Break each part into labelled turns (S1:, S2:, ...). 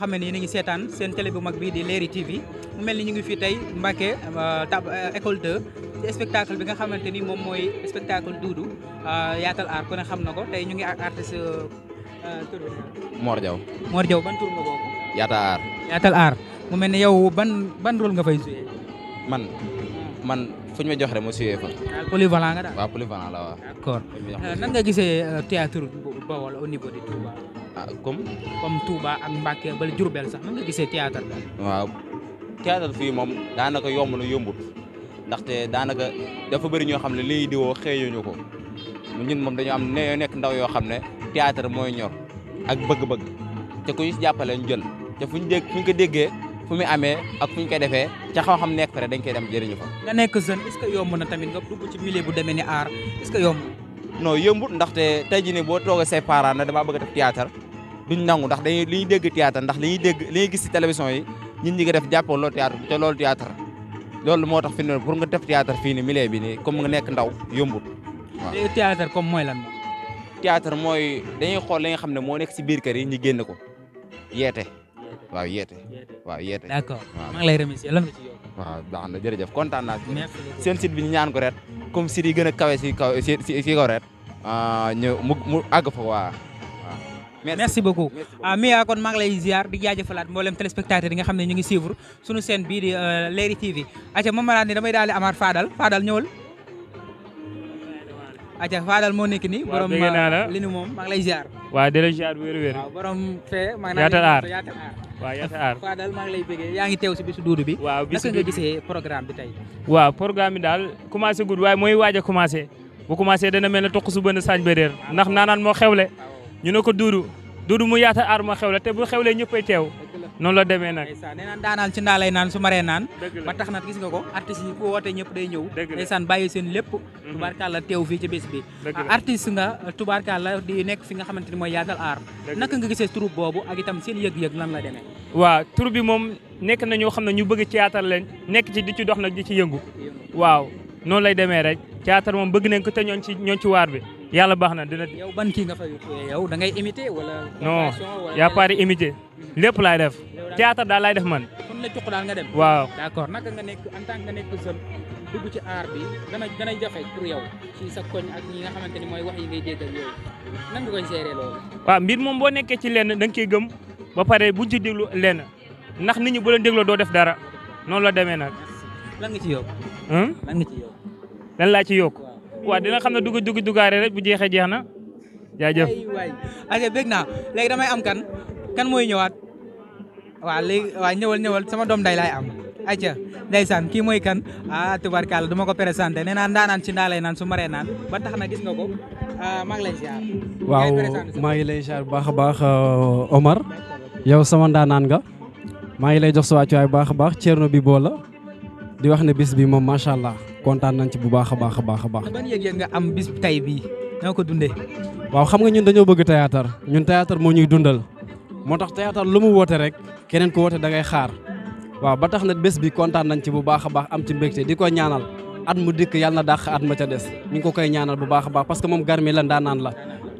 S1: xam ne yéen a ngi seetaan seen télé bu mag bi di Leral TV mu mel ni ñu ngi fii tey Mbacké école 2 ci spectacle bi nga xamante ni moom mooy spectacle Doudou Yaatal Art ku ne xam na ko tey ñu ngi ak artiste tur bi
S2: Mor Diaw.
S1: Mor Diaw ban tur nga bokk.
S2: Yaatal Art.
S1: Yaatal Art mu mel ni yow ban rôle nga fay joué.
S2: man fu ñu ma jox rek ma suyee fa.
S1: waaw polyvalent nga daal.
S2: waaw polyvalent la waaw.
S1: d'accord nan nga gisee théâtre Bawol au niveau de Touba.
S2: comme
S1: Touba ak Mbacké ba Diourbel sax nan nga gisee théâtre bi.
S2: waaw théâtre fii moom daanaka yomb na yombut ndaxte daanaka dafa bëri ñoo xam ne lii di woo xëyuñu ko ñun moom dañu am nekk ndaw yoo xam ne théâtre mooy ñor ak bëgg-bëgg te ku ñu si jàppale ñu jël te fu ñu ko déggee fu mu amee ak fu ñu koy defee ca xam-xam nekk fa rek dañ koy dem jëriñu fa.
S1: nga nekk jeune est-ce que yomb na tamit nga dugg ci milieu bu demee ni art est-ce que yomb.
S2: non yombut ndaxte tey jii nii boo toogee say parents na damaa bëgg a def théâtre duñ nangu ndax li ñuy dégg théâtre ndax li ñuy gis ci télévision yi ñun ñi nga def jàppoo loolu théâtre te loolu théâtre loolu moo tax fi ne pour nga def théâtre fii nii milieu bi nii comme nga nekk ndaw yombut waaw.
S1: léegi théâtre comme mooy lan moom.
S2: théâtre mooy dañuy xool li nga xam ne moo nekk ci biir kër yi ñu génn ko yeete. waaw yeete.
S1: d'accord maa ngi lay remercier lan nga ci yow.
S2: waaw baax na jërëjëf kontaan naa
S1: merci
S2: seen site bi ñu ñaan ko ret comme site yi gën a kawe si kaw ret mu àgg fa waaw.
S1: merci beaucoup Mia kon maa ngi lay ziar di jaajëfalaat mboolem téléspectateur yi nga xam ne ñu ngi suivre sunu chaîne bii di Leral TV aca moom ma ni damay daal di amaat Fadal ñëwal aca Fadal moo nekk ni borom li nu moom maa ngi lay ziar
S3: waaw di la ziar bu wér
S1: waaw borom fee
S3: Yaatal Art waaw Yaatal Art
S1: Fadal maa ngi lay bëggee yaa ngi teew si bisu Doudou bi
S3: waaw
S1: naka nga gisee programme bi tey
S3: waaw programme bi daal commencé gud waaye mooy waaj a commencé bu commencé dana mel ne toq su bënn sañ béréer ndax naanaan moo xewle ñu ne ko Doudou mu Yaatal Art moo xewle te bu xewlee ñëppay teew noonu la demee nag
S1: nee naan daanaan ci ndaa lay naan su maree naan ba tax na gis nga ko artistes yi bu wootee ñëpp day ñëw ndeysaan bàyyi seen lépp tubaarkàlla teew fii ci bés bi artiste nga tubaarkàlla di nekk fi nga xamante ni mooy Yaatal Art naka nga gisee troupe boobu ak itam seen yëg-yëg lan la demee
S3: waaw troupe bi moom nekk na ñoo xam ne ñu bëgg théâtre leen nekk ci di ci dox nag di ci yëngu waaw noonu lay demee rek théâtre moom bëgg nañ ko te ñoon ci waar bi yàlla baax na dina
S1: yow ban kii nga fay yow da ngay imiter wala
S3: non yaa pari imiter lépp laay def théâtre daal laay def man
S1: kon la cuq daal nga dem
S3: waaw
S1: d'accord naka nga nekk en tant que nga nekk jeune dugg ci art bi dana jafe pour yow ci sa koñ ak ñi nga xamante ni mooy wax yi ngay dégg ak yooyu nan nga koy gérer loolu
S3: waaw mbir moom boo nekkee ci lenn da nga koy gëm ba pare buñ ci déglu lenn ndax nit ñi bu leen dégloo doo def dara noonu la demee nag
S1: lan nga ci yokk lan nga ci yokk
S3: lan laa ci yokk waaw dina xam ne dugaare rek bu jeexee jeex na jaajëf
S1: waay aja bég naa léegi damay am kan mooy ñëwaat waaw léegi waaw ñëwal sama doom day laay am aca ndeysaan kii mooy kan tubarkàlla du ma ko présenté nee naa ndaanaan ci ndaa lay naan su maree naan ba tax na gis nga ko maa ngi lay ziar
S4: waaw maa ngi lay ziar bu baax a baax Omar yow sama ndaanaan nga maa ngi lay jox sa wàccuwaay bu baax a baax Thierno bi boo la di wax ne bis bi moom macha allah kontaan nañ ci bu baax a baax a baax a baax.
S1: ban yëg-yëg nga am bis tay bii ñoo ko dundee.
S4: waaw xam nga ñun dañoo bëgg théâtre ñun théâtre moo ñuy dundal moo tax théâtre lu mu woote rek keneen ko woote da ngay xaar waaw ba tax na bés bi kontaan nañ ci bu baax a baax am ci mbégte di ko ñaanal at mu dikk yàlla na dàq at ma ca des ñu ngi ko koy ñaanal bu baax a baax parce que moom Garmi la ndaanaan la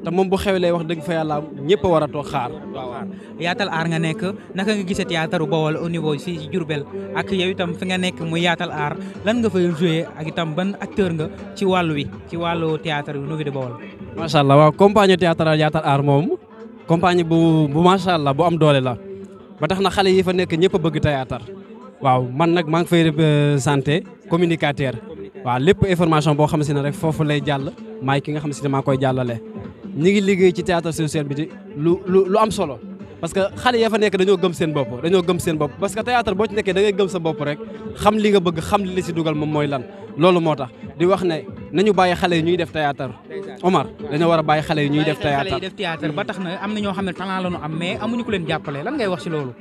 S4: te moom bu xewlee wax dëgg fa yàlla ñëpp a war a toog xaar waaw.
S1: Yaatal Art nga nekk naka nga gisee théâtre Bawol au niveau fii ci Diourbel ak yow itam fi nga nekk muy Yaatal Art lan nga fay joué ak itam ban acteur nga ci wàllu théâtre bi nouveau de Bawol.
S4: macha allah waaw compagnie théâtrale Yaatal Art moom compagnie bu macha allah bu am doole la ba tax na xale yi fa nekk ñëpp a bëgg théâtre waaw man nag maa ngi fay représenté communicateur waaw lépp information boo xam si ne rek foofu lay jàll maay ki nga xam si ne maa koy jàllale. ñi ngi liggéey ci théâtre social bi di lu am solo parce que xale ya fa nekk dañoo gëm seen bopp parce que théâtre boo ci nekkee da ngay gëm sa bopp rek xam li nga bëgg xam li la si dugal moom mooy lan loolu moo tax di wax ne nañu bàyyi xale yi ñuy def théâtre Omar dañoo war a bàyyi xale yi ñuy def théâtre
S1: ba tax na am na ñoo xam ne talent la ñu am mais amuñu ku leen jàppale lan ngay wax ci loolu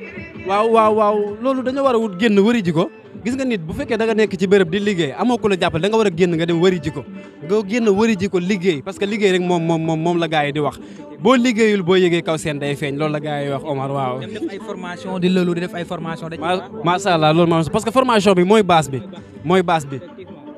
S4: waaw loolu dañoo war a wut génn wëri ji ko gis nga nit bu fekkee da nga nekk ci béréb di liggéey amoo ku la jàppale da nga war a génn nga dem wëri ji ko nga génn wëri ji ko liggéey parce que liggéey rek moom la gars yi di wax boo liggéeyul boo yëgee kaw seen day feeñ loolu la gars yi wax Omar waaw.
S1: dem def ay formation di lëlu di def ay formation.
S4: macha allah loolu parce que formation bi mooy base bi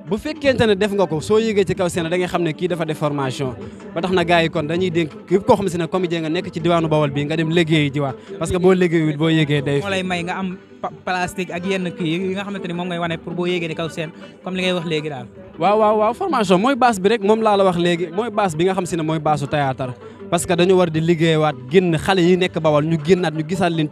S4: bu fekkente ne def nga ko soo yéegee ci kaw scène da ngay xam ne kii dafa def formation ba tax na gars yi kon dañuy dénk képp koo xam si ne comédien nga nekk ci diwaanu Bawol bi nga dem liggéeyi ji waa parce que boo liggéeyul boo yéegee day
S1: moo lay may nga am plastique ak yenn kii yi nga xamante ni moom ngay wane pour boo yéegee di kaw scène comme li ngay wax léegi daal
S4: waaw formation mooy base bi rek moom laa la wax léegi mooy base bi nga xam si ne mooy baasu théâtre parce que dañu war di liggéeyawaat génn xale yi nekk Bawol ñu génnaat ñu gisaat leen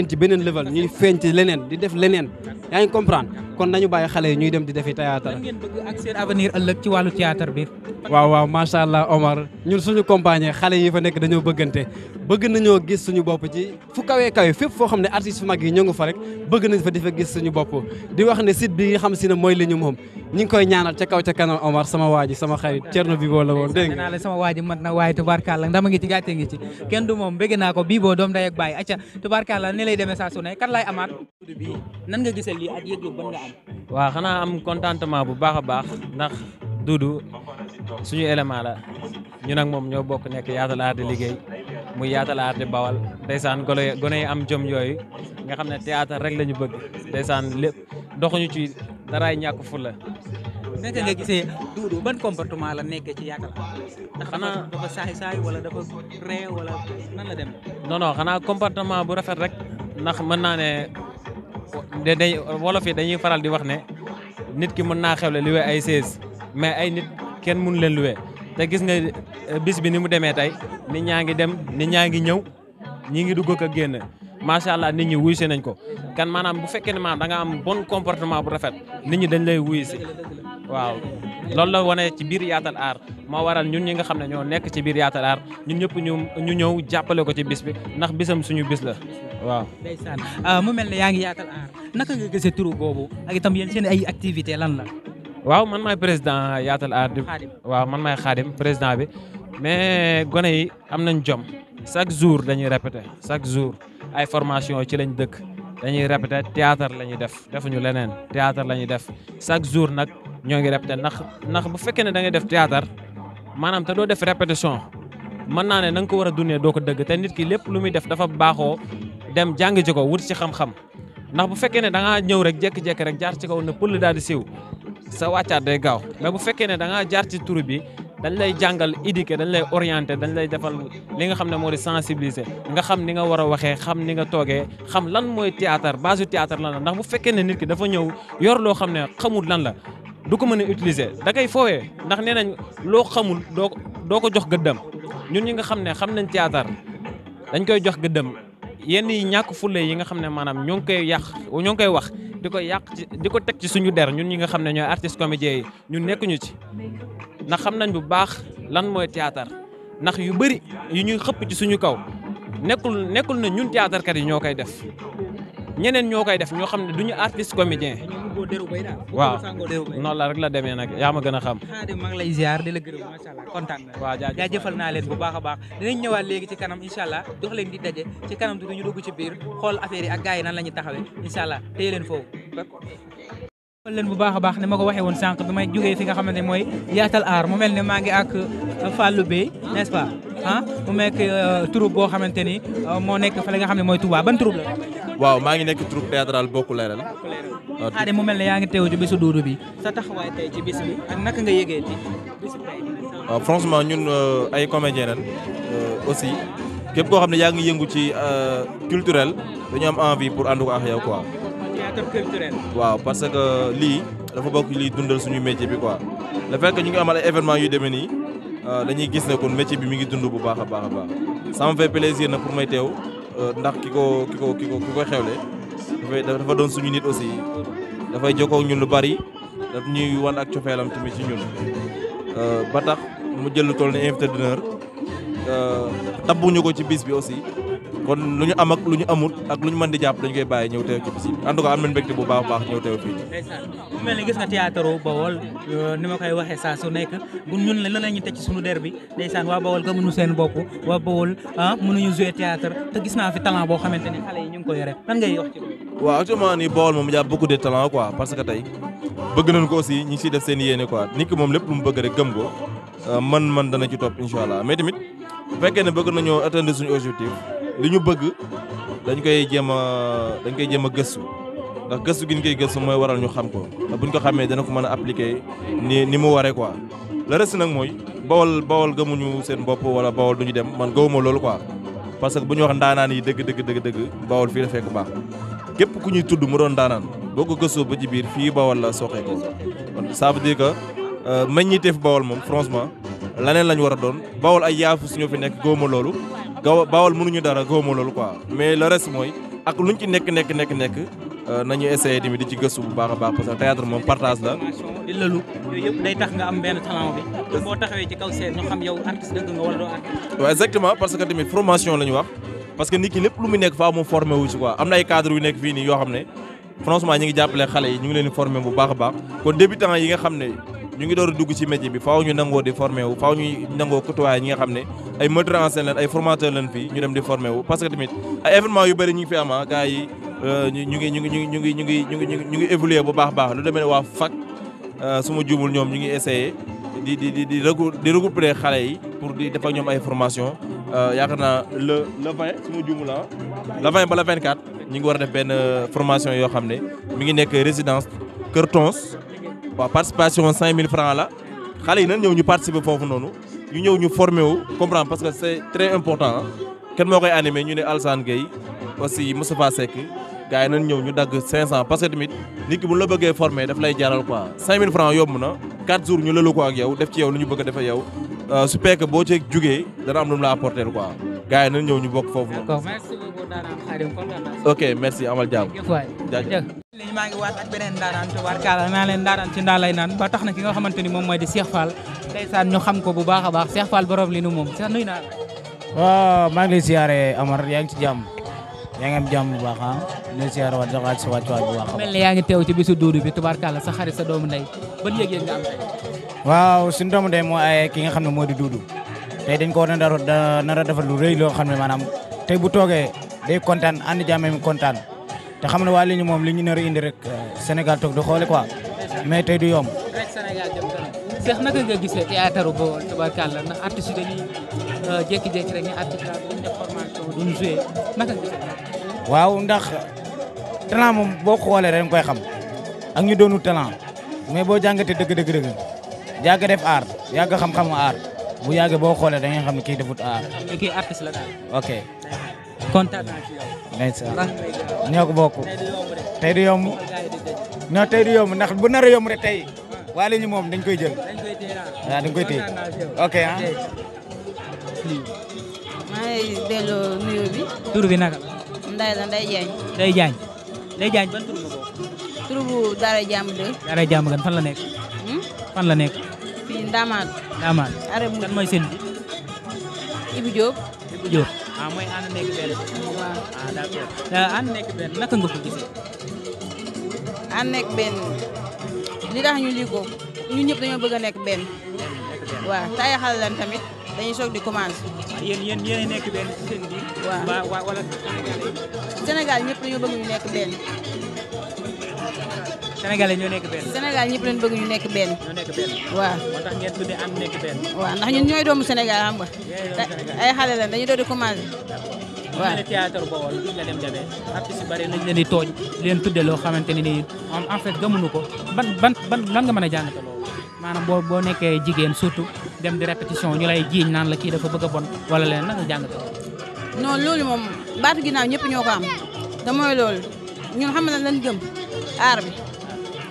S4: ci beneen level ñuy feeñ ci leneen di def leneen yaa ngi comprendre kon nañu bàyyi xale yi ñuy dem di defi théâtre.
S1: lan ngeen bëgg ak seen avenir ëllëg ci wàllu théâtre bi.
S4: waaw macha allah Omar ñun suñu compagnie xale yi fa nekk dañoo bëggante bëgg nañoo gis suñu bopp ci fu kawee kawe fépp foo xam ne artistes yu mag yi ñoo ngi fa rek bëgg nañ fa di fa gis suñu bopp di wax ne site bi nga xam si ne mooy li ñu moom ñi ngi koy ñaanal ca kaw ca kanam Omar sama waa ji sama xarit Thierno Bibo la woon dégg nga
S1: sama waa ji mat na waaye tubaarkàlla ndama ngi ci gàcce ngi ci kenn du moom bëgg naa ko Bibo doom day ak bàyyi acca tubaarkàlla ni lay demee saa su ne kan lay amaat bi nan nga gisal lii ak yëg-yëg ban nga am
S5: waaw xanaa am contentement bu baax a baax ndax Doudou suñu élément la ñu nag moom ñoo bokk nekk Yaatal Art di liggéey muy Yaatal Art di Bawal ndeysaan gone yi am jom yooyu nga xam ne théâtre rek la ñu bëgg ndeysaan lépp doxuñu ci daraay ñàkk fulla
S1: naka nga gisee Doudou ban comportement la nekkee ci Yaatal Art ndax xanaa dafa saay wala dafa ree wala nan la dem
S5: non xanaa comportement bu rafet rek ndax mën naa ne wolof yi dañuy faral di wax ne nit ki mën naa xewle luwe ay 16 mais ay nit kenn mënu leen luwe te gis nga bis bi ni mu demee tey nit ñaa ngi dem nit ñaa ngi ñëw ñi ngi dugg ak génn macha allah nit ñi wuy si nañ ko kan maanaam bu fekkee ne maanaam da nga am bon comportement bu rafet nit ñi dañ lay wuy si waaw loolu la wane ci biir Yaatal Art moo waral ñun ñi nga xam ne ñoo nekk ci biir Yaatal Art ñun ñëpp ñu ñëw jàppale ko ci bis bi ndax bisam suñu bis la waaw.
S1: ndeysaan mu mel ne yaa ngi Yaatal Art naka nga gisee turu boobu ak itam yéen seen ay activité lan la.
S5: waaw man maay président Yaatal Art waaw man maay Xaadim président bi mais gone yi am nañ jom chaque jour dañuy répété chaque jour ay formation ci lañ dëkk dañuy répété théâtre la ñuy def defuñu leneen théâtre la ñuy def chaque jour nag ñoo ngi répété ndax bu fekkee ne da ngay def théâtre maanaam te doo def répétition mën naa ne na nga ko war a dundee doo ko dëgg te nit ki lépp lu muy def dafa baaxoo dem jàng ci ko wut ci xam-xam ndax bu fekkee ne da ngaa ñëw rek jékki-jékki rek jaar ci kaw ne pël daal di siiw sa wàccaat day gaaw mais bu fekkee ne da ngaa jaar ci tur bi dañ lay jàngal éduquer dañ lay orienter dañ lay defal li nga xam ne moo di sensibiliser nga xam ni nga war a waxee xam ni nga toogee xam lan mooy théâtre base théâtre lan la ndax bu fekkee ne nit ki dafa ñëw yor loo xam ne xamul lan la du ko mën a utiliser da koy foowee ndax nee nañ loo xamul doo ko jox gëddam ñun ñi nga xam ne xam nañ théâtre dañ koy jox gëddam yenn yi ñàkk fulle yi nga xam ne maanaam ñoo ngi koy wax di ko yàq ci di ko teg ci suñu der ñun ñi nga xam ne ñooy artistes comédiens yi ñun nekkuñu ci ndax xam nañ bu baax lan mooy théâtre ndax yu bëri yu ñuy xëpp ci suñu kaw nekkul na ñun théâtre kat yi ñoo koy def ñeneen ñoo koy def ñoo xam ne duñu artiste comédien waaw noonu la rek la demee nag yaa ma gën a xam.
S1: Xaadim maa ngi lay ziar di la gërëm macha allah kontaan na.
S5: waaw
S1: jaajëfal naa leen bu baax a baax dinañ ñëwaat léegi ci kanam incha allah jox leen di daje ci kanam tuuti ñu dugg ci biir xool affaire yi ak gars yi nan la ñuy taxawee incha allah téye leen foofu. xool leen bu baax a baax ne ma ko waxee woon sànq bi may jógee fi nga xamante ne mooy Yaatal Art mu mel ne maa ngi ak Fallou Bey n'est-ce pas mu nekk troupe boo xamante ni moo nekk fa la nga xam ne mooy Touba ban troupe la.
S6: waaw maa ngi nekk troupe théâtrale Bokk Leeral.
S1: Xaadim mu mel ne yaa ngi teew ci bisu Doudou bi sa taxawaay tey ci bis bi ak naka nga yëgee ci bisu tey bi.
S6: waaw franchement ñun ay comédien lañ aussi képp koo xam ne yaa ngi yëngu ci culturel dañu am envie pour ànd ko ak yow quoi.
S1: théâtre culturel.
S6: waaw parce que lii dafa bokk lii dundal suñu métier bi quoi le fait que ñu ngi amal ay événements yu demee nii dañuy gis ne kon métier bi mi ngi dund bu baax a baax a baax ça me fait plaisir na pour may teew ndax ki ko xewle dafa doon suñu nit aussi dafay jokkoo ak ñun lu bari daf ñuy wan ak cofeelam tamit ci ñun ba tax mu jël lu toll ne invité d'honneur tabbuñu ko ci bis bi aussi kon lu ñu am ak lu ñu amut ak lu ñu mën di jàpp dañu koy bàyyi ñëw teew ci bis bi en tout cas am nañu mbégte bu baax a baax ñëw teew fii.
S1: ndeysaan mu mel ni gis nga théâtre Bawol ni ma koy waxee saa su nekk bu ñun la ñu teg ci suñu der bi ndeysaan waa Bawol gëmuñu seen bopp waa Bawol mënuñu jouer théâtre te gis naa fi talent boo xamante ni xale yi ñu ngi ko yore lan ngay wax ci loolu.
S6: waaw actuellement nii Bawol moom y a beaucoup de talent quoi parce que tey bëgg nañ ko aussi ñi ngi siy def seen yéene quoi nit ki moom lépp lu mu bëgg rek gëm ko man dana ci topp incha allah mais tamit bu fekkee ne bëgg nañoo atteindre suñu objectif li ñu bëgg dañ koy jéem a gëstu ndax gëstu gi ñu koy gëstu mooy waral ñu xam ko te buñ ko xamee dana ko mën a appliquer ni mu waree quoi. le reste nag mooy bawol gëmuñu seen bopp wala bawol duñu dem man gëwuma loolu quoi parce que bu ñu wax ndaanaan yi dëgg bawol fii la fekk baax képp ku ñuy tudd mu doon ndaanaan boo ko gëstoo ba ci biir fii bawol la soxee ko kon ça veut dire que meññiteef bawol moom franchement laneen lañ war a doon bawol ay yaafu suñu fi nekk gëwuma loolu bawol mënuñu dara gëwuma loolu quoi mais le reste mooy ak luñ ci nekk nañu essayé tamit di ci gëstu bu baax a baax parce que théâtre moom partage la.
S1: di lëlu yooyu yëpp day tax nga am benn talent bi boo taxawee ci kaw seen ñu xam yow artiste dëgg nga wala doo artiste.
S6: waaw exactement parce que tamit formation la ñu wax parce que nit ki lépp lu mu nekk faa mu formé wu ci quoi am na ay cadre yu nekk fii nii yoo xam ne franchement ñi ngi jàppale xale yi ñu ngi leen di formé bu baax a baax kon débutant yi nga xam ne ñu ngi door a dugg ci métier bi faaw ñu nangoo di formé wu faaw ñu nangoo côtoyer ñi nga xam ne ay metteurs en scène leen ay formateurs leen fii ñu dem di formé wu parce que tamit ay événements yu bëri ñu ngi fi ama gars yi ñu ngi évoluer bu baax a baax lu demee ne waa fac su ma juumul ñoom ñu ngi essayé di regrouper xale yi pour di def ak ñoom ay formation yaakaar naa le 20 su ma juumul le 20 ba le 24 ñu ngi war a def benn formation yoo xam ne mi ngi nekk résidence Kër Tons waaw participation 5000 francs la xale yi nan ñëw ñu participer foofu noonu ñu ñëw ñu formé wu comprendre parce que c'est très important kenn moo koy animé ñu ne Alassane Gueye aussi Moustapha Seck gars yi nañ ñëw ñu dagg 500 parce que tamit nit ki bu la bëggee formé daf lay jaral quoi 5000 francs yomb na 4 jours ñu lëlu ko ak yow def ci yow lu ñu bëgg a def ak yow su fekkee boo ci jugee dana am lu mu la apporter quoi gars yi nañ ñëw ñu bokk foofu noonu.
S1: d'accord merci beaucoup daanaka Khadim kontaan naa.
S6: ok merci amal jàmm.
S1: jaajëf léegi maa ngi waat ak beneen ndaanaan tubaarkalla naa leen ndaanaan ci ndaa lay naan ba tax na ki nga xamante ni moom mooy di Cheikh Fall ndeysaan ñu xam ko bu baax a baax Cheikh Fall borom li nu moom Cheikh nuyu naa la.
S7: waaw maa ngi lay siyaare Amar yaa ngi ci jàmm yaa ngi am jàmm bu baax ah di siyaare waat joxaat sa wàccuwaay bu baax a baax.
S1: mel ni yaa ngi teew ci bisu duudu bi tubaarkalla sa xarit sa doomu ndey ban yëg-yëg nga am tey.
S7: waaw suñu doomu ndey moo ay ki nga xam ne moo di duudu tey dañ ko war a nar a defal lu rëy loo xam ne maanaam tey bu toogee day kontaan ànd jàmm mi kontaan te xam ne waa li ñu moom li ñu nar a indi rek Sénégal toog di xoole quoi mais tey du yomb.
S1: rek Sénégal jëm kanam. Cheikh naka nga gisee théâtre Bawol tubaarkalla ndax artiste yi dañuy jékki-jékki rek ñu artiste la duñ def formation duñ joué naka nga gisee.
S7: waaw ndax talent moom boo xoolee rek nga koy xam ak ñu doonu talent mais boo jàngatee dëgg yàgg def aar yàgg xam-xamu aar bu yàggee boo xoolee da ngay xam ne kii defut aar.
S1: kii artiste la daal.
S7: ok.
S1: kontaan naa ci yow.
S7: ndeysaan ñoo ko bokk. tey du yomb non tey du yomb ndax bu nar a yomb rek tey waa li ñu moom dañ koy jël. waaw dañ koy téye ok ah.
S8: maa ngi delloo nuyoo bi.
S1: tur bi naka la.
S8: Ndeye la Ndeye Diagne.
S1: Ndeye Diagne. Ndeye Diagne ban tur nga bokk.
S8: tur bu Daara Jàmm 2.
S1: Daara Jàmm gan fan la nekk. fan la nekk.
S8: fii Ndamaat.
S1: Ndamaat.
S8: arrêt mu
S1: kan mooy seen bi.
S8: Ibou Diop.
S1: Ibou Diop. ah mooy ànd nekk benn.
S8: waaw
S1: ah d'accord ànd nekk benn naka nga ko gisee.
S8: ànd nekk benn li tax ñu lii ko ñun ñëpp dañoo bëgg a nekk benn. waaw te ay xale lan tamit dañuy soog di commencé.
S1: yéen a nekk benn ci seen biir.
S8: waaw
S1: wala
S8: Sénégal ñëpp dañoo bëgg ñu nekk benn.
S1: Sénégalais ñoo nekk benn.
S8: Sénégal ñëpp leen bëgg ñu nekk benn.
S1: ñoo nekk benn.
S8: waaw
S1: moo tax ngeen tuddee ànd nekk benn.
S8: waaw ndax ñun ñooy doomu Sénégal xam nga. ay xale lan dañuy doon di commencé.
S1: waaw ne théâtre Bawol bi nga dem demee artistes yu bari nañ leen di tooñ leen tuddee loo xamante ni nii en fait gëmuñu ko ban lan nga mën a jàngate loolu maanaam boo nekkee jigéen surtout dem di répétition ñu lay jiiñ naan la kii dafa bëgg a bon wala leen nan nga jàngate loolu.
S8: non loolu moom baatu ginnaaw ñëpp ñoo ko am te mooy loolu ñun xam na lan gëm aar bi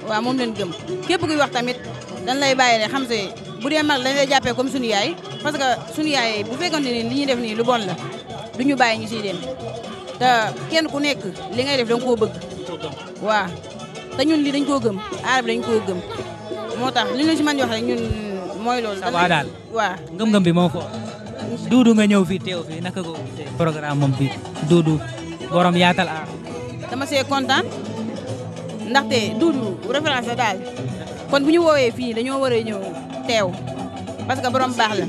S8: waaw moom leen gëm képp kuy wax tamit dañ lay bàyyi rek xam se bu dee mag dañ lay jàppee comme suñu yaay parce que suñu yaay bu fekkoon ne li ñuy def nii lu bon la du ñu bàyyi ñu siy dem te kenn ku nekk li ngay def da nga koo bëgg waaw te ñun li dañ koo gëm aar bi dañ koo gëm moo tax li ñu si mën wax rek ñun mooy loolu.
S1: waaw daal
S8: waaw
S1: ngëm-ngëm bi moo ko Duudu nga ñëw fii teew fii naka ko gisee programme moom bi Duudu borom yaatal aar.
S8: dama see kontaan ndaxte Duudu référence la daal kon bu ñu woowee fii dañoo war a ñëw teew parce que borom baax la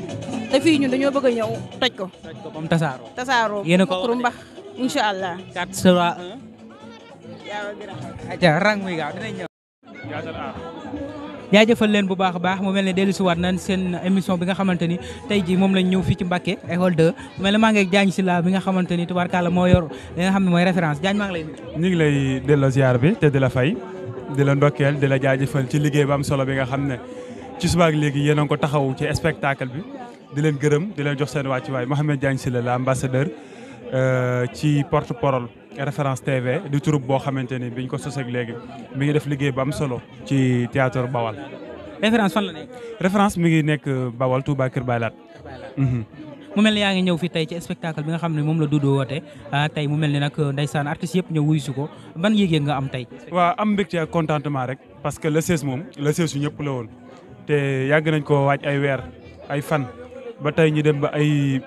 S8: te fii ñun dañoo bëgg a ñëw toj ko.
S1: toj ko moom tasaaroo.
S8: tasaaroo
S1: yéen a ko
S8: pour mbax incha allah.
S1: 4-1.
S8: yaa ngi
S1: aja rang muy gaaw dinañ ñëw.
S3: yaatal aar.
S1: jaajëfal leen bu baax a baax mu mel ne dellusiwaat nañ seen émission bi nga xamante ni tey jii moom lañ ñëw fii ci Mbacké école 2 mu mel ne maa ngi ak Diagne Sylla bi nga xamante ni tubaarkàlla moo yor li nga xam ne mooy référence Diagne maa ngi lay nuyu.
S9: ñu ngi lay delloo ziar bi te di la fay di la ndokkeel di la jaajëfal ci liggéey bu am solo bi nga xam ne ci suba ak léegi yéen a ngi ko taxaw ci spectacle bi di leen gërëm di leen jox seen wàccuwaay Mouhamed Diagne Sylla la ambassadeur ci porte-parole référence TV di troupe boo xamante ni biñ ko sos ak léegi mi ngi def liggéey bu am solo ci théâtre Bawal.
S1: référence fan la nekk.
S9: référence mi ngi nekk Bawal Touba Kër Baylaat.
S1: mu mel ni yaa ngi ñëw fi tey ci spectacle bi nga xam ne moom la Doudou woote tey mu mel ni nag ndeysaan artistes yëpp ñëw wuyu si ko ban yëg-yëg nga am tey.
S9: waaw am mbégte ak contentement rek parce que le 16 moom le 16 su ñëpp la woon te yàgg nañ ko waaj ay weer ay fan ba tey ñu dem ba ay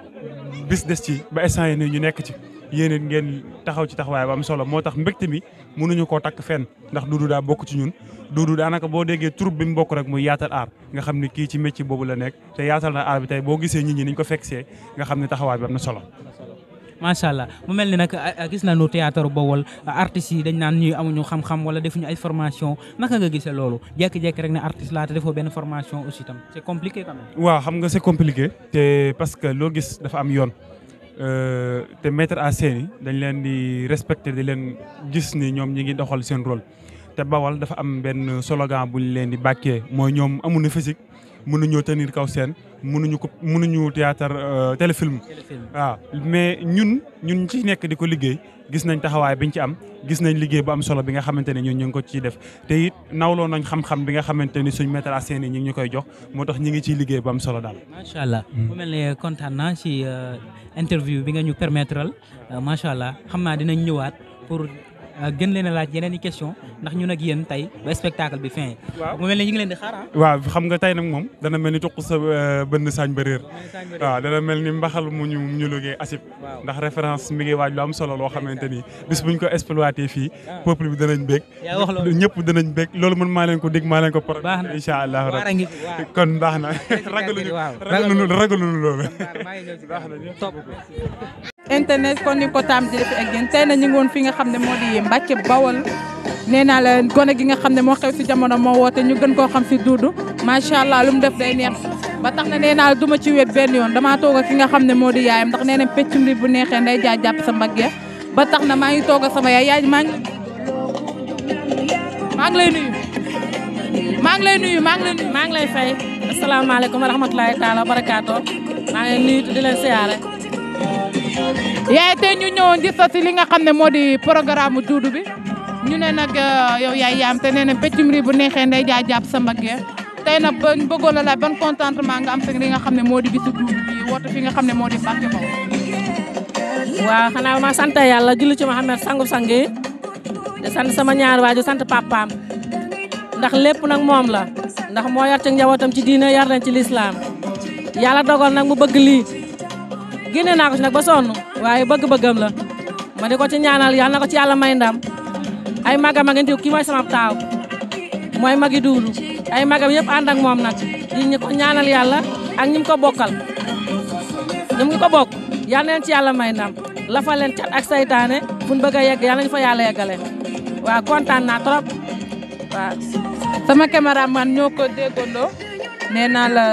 S9: bis des ci ba instant yi ñu nekk ci. yéen it ngeen taxaw ci taxawaay ba am solo moo tax mbégte mi mënuñu koo takk fenn ndax Doudou daa bokk ci ñun Doudou daanaka boo déggee troupe bi mu bokk rek muy yaatal aar nga xam ne kii ci métier boobu la nekk te yaatal na aar bi tey boo gisee nit ñi niñ ko fekk see nga xam ne taxawaay bi am na solo.
S1: macha allah mu mel ni nag gis nañu théâtre Bawol artistes yi dañ naan ñuy amuñu xam-xam wala defuñu ay formation naka nga gisee loolu jékki-jékki rek ne artiste laa te defoo benn formation aussi tam c'est compliqué quand même.
S9: waaw xam nga c'est compliqué te parce que loo gis dafa am yoon. te mettre en scène yi dañ leen di respecter di leen gis ni ñoom ñi ngi doxal seen rôle te Bawal dafa am benn slogan bu ñu leen di bàkkee mooy ñoom amuñu physique mënuñoo tenir kaw scène mënuñu théâtre téléfilm waaw mais ñun ci nekk di ko liggéey gis nañ taxawaay biñ ci am gis nañ liggéey bu am solo bi nga xamante ne ñun ñu ngi ko ciy def te it nawloo nañ xam-xam bi nga xamante ni suñ mettre en scène yi ñu ngi ñu koy jox moo tax ñu ngi ciy liggéey bu am solo daal.
S1: macha allah mu mel ne kontaan naa ci interview bi nga ñu permettre macha allah xam naa dinañ ñëwaat pour gën leen a laaj yeneen i question ndax ñun ak yéen tey ba spectacle bi fin. waaw mu mel ne ñu ngi leen di xaar.
S9: waaw xam nga tey nag moom dana mel ni tuq sa bënn saañ ba réer waaw dana mel ni mbaxal mu ñu liggéey asib ndax référence mi ngi waaj lu am solo loo xamante ni bis buñ ko exploité fii peuple bi danañ bég ñëpp danañ bég loolu man maa leen ko dégg maa leen ko pro incha allah rabbi kon baax na ragaluñu loolu
S10: internet kon ni ko taam di def ak yéen tey na ñu ngi woon fi nga xam ne moo di Mbacké Bawol nee naa la gone gi nga xam ne moo xew si jamono moo woote ñu gën koo xam si Doudou macha allah lu mu def day neex ba tax na nee naa la du ma ci wet benn yoon damaa toog ak ki nga xam ne moo di yaayam ndax nee na peccum li bu neexee nday jaay jàpp sa mbagg ba tax na maa ngi toog ak sama yaay maa ngi lay nuyu maa ngi lay fay asalaamaaleykum wa rahmatulahi taala wa barakaatu maa ngi nuyu di leen siyaare yaay tey ñu ñëwoon gis si li nga xam ne moo di programme Doudou bi ñu ne nag yow yaay yaam te nee na peccum ri bu neexee nday jaay jàpp sa mbagg tey nag ba bëggoon la laaj ban contentement nga am si li nga xam ne moo di bisu Doudou bi woote fi nga xam ne moo di Mbacké Bawol.
S11: waaw xanaa ma sant yàlla julli ci Muhammad sangu-sang yi di sant sama ñaar waaju sant papaam ndax lépp nag moom la ndax moo yar ci njabootam ci diine yar leen ci lislaam yàlla dogal nag mu bëgg lii génne naa ko ci nag ba sonn waaye bëgg-bëggam la ma di ko ci ñaanal yàlla na ko ci yàlla may ndam ay magam ak kii mooy sama taaw mooy magi Doudou ay magam yëpp ànd ak moom nag di ñu ko ñaanal yàlla ak ñi mu ko bokkal ñoom ngi ko bokk yàlla neen ci yàlla may ndam la fa leen cat ak saytaane fu ñu bëgg a yegg yàlla nañu fa yàlla yeggale waaw kontaan naa trop waaw.
S10: sama cameraman ñoo ko déggandoo nee naa la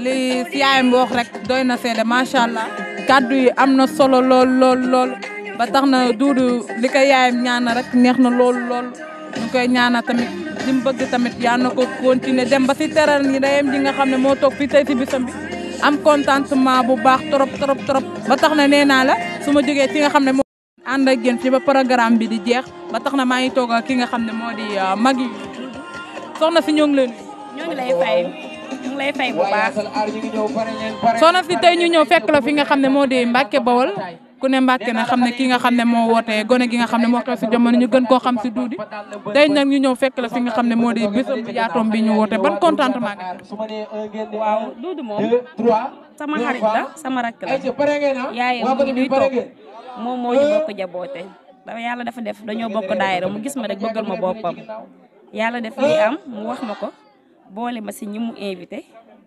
S10: li fi yaayam wax rek doy na seede macha allah kaddu yi am na solo lool ba tax na Doudou li ko yaayam ñaana rek neex na lool ñu koy ñaana tamit li mu bëgg tamit yaa na ko continuer dem ba si teral ñi dayem ji nga xam ne moo toog fii tey si bisam bi am contentement bu baax trop ba tax na nee naa la su ma jógee fi nga xam ne moo ànd ak yéen fi ba programme bi di jeex ba tax na maa ngi toog ak ki nga xam ne moo di magi soxna si ñoo ngi lay fay bu baax soxna si tey ñu ñëw fekk la fi nga xam ne moo di Mbacké Bawol ku ne Mbacké na xam ne ki nga xam ne moo woote gone gi nga xam ne moo xew si jamono ñu gën koo xam si Doudou tey nag ñu ñëw fekk la fi nga xam ne moo di bésam bi yaatoom bi ñu woote ban contentement nga
S12: waaw Doudou moom sama xarit la sama rakk la yaayam mu ngi nuy toog moom moo ñu bokk jaboote dafa yàlla dafa def dañoo bokk daayira mu gis ma rek bëggal ma boppam yàlla def li am mu wax ma ko boole ma si ñi mu invité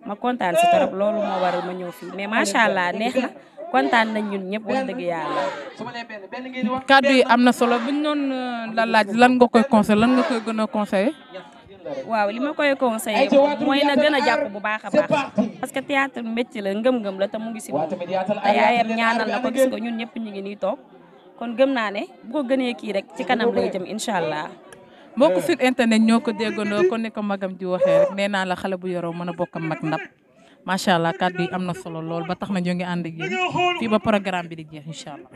S12: ma kontaan si torop loolu moo waral ma ñëw fii mais macha allah neex na kontaan nañ ñun ñëpp wax dëgg yàlla.
S10: kaddu yi am na solo buñ noonu la laaj lan nga koy conseillé lan nga koy gën a conseillé.
S12: waaw li ma koy conseillé mooy na gën a jàpp bu baax a baax parce que théâtre métier la ngëm-ngëm la te mu ngi si moom te yaayam ñaanal na ko gis ko ñun ñëpp ñu ngi nii toog kon gëm naa ne bu ko gënee kii rek ci kanam lay jëm incha allah.
S10: mbokk sur internet ñoo ko déggandoo kon ni ko magam ji waxee rek nee naa la xale bu yoroo mën a bokk mag ndab macha allah kàddu yi am na solo lool ba tax na ñoo ngi ànd ak yéen fii ba programme bi di jeex incha allah.